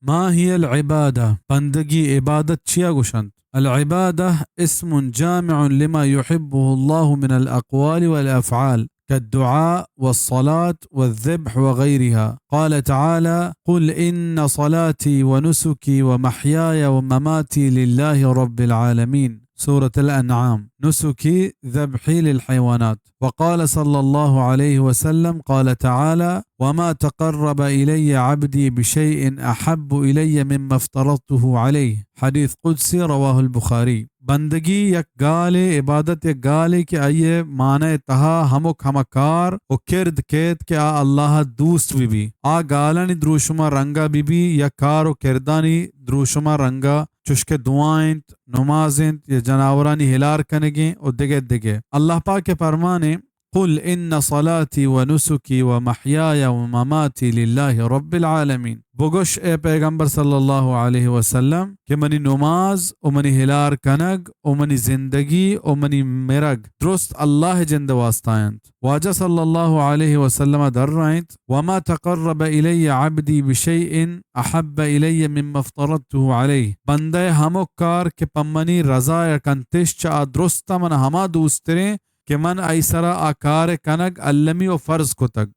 ما هي العبادة؟ بندگی عبادت چیا گوشنت؟ العبادة اسم جامع لما يحبه الله من الأقوال والأفعال كالدعاء والصلاة والذبح وغيرها. قال تعالى: قل إن صلاتي ونسكي ومحياي ومماتي لله رب العالمين. سورة الأنعام. نسكي ذبحي للحيوانات. وقال صلى الله عليه وسلم، قال تعالى: وما تقرب إلي عبدي بشيء أحب إلي مما افترضته عليه. حدیث قدسی، رواه البخاری. بندگی یک گالے، عبادت یک گالے کہ آئی ءِ معنی ءِ تہا ہمک ہما کار و کرد کیت کہ آ اللہ ءَ دوست بہ بی۔ آ گالانی دروشم ءَ رنگ ءَ بہ بی یا کار و کردانی دروشم ءَ رنگ ءَ، چوشکہ دعا انت، نماز انت یا جناورانی ہلار کنگیں و دگہ دگہ۔ اللہ پاک ءِ پرمانے: قل إن صلاتي ونسكي ومحياي ومماتي لله رب العالمين. بگوش اے پیغمبر صلی اللہ علیہ وسلم کہ منی نماز و منی ہلار کنگ و منی زندگی و منی مرگ درست اللہ ءِ جند ءِ واسطہ انت۔ واجہ صلی اللہ علیہ وسلم ءَ درائینت: وما تقرب إلي عبدي بشيء أحب إلي مما افترضته عليه. بندہ ءِ ہمک کار کہ پہ منی رضا ءَ کنتش، چہ آ درست ءَ من ہما دوستریں کہ من آئی سرا آ کار ءِ کنگ المی و فرض کتگ۔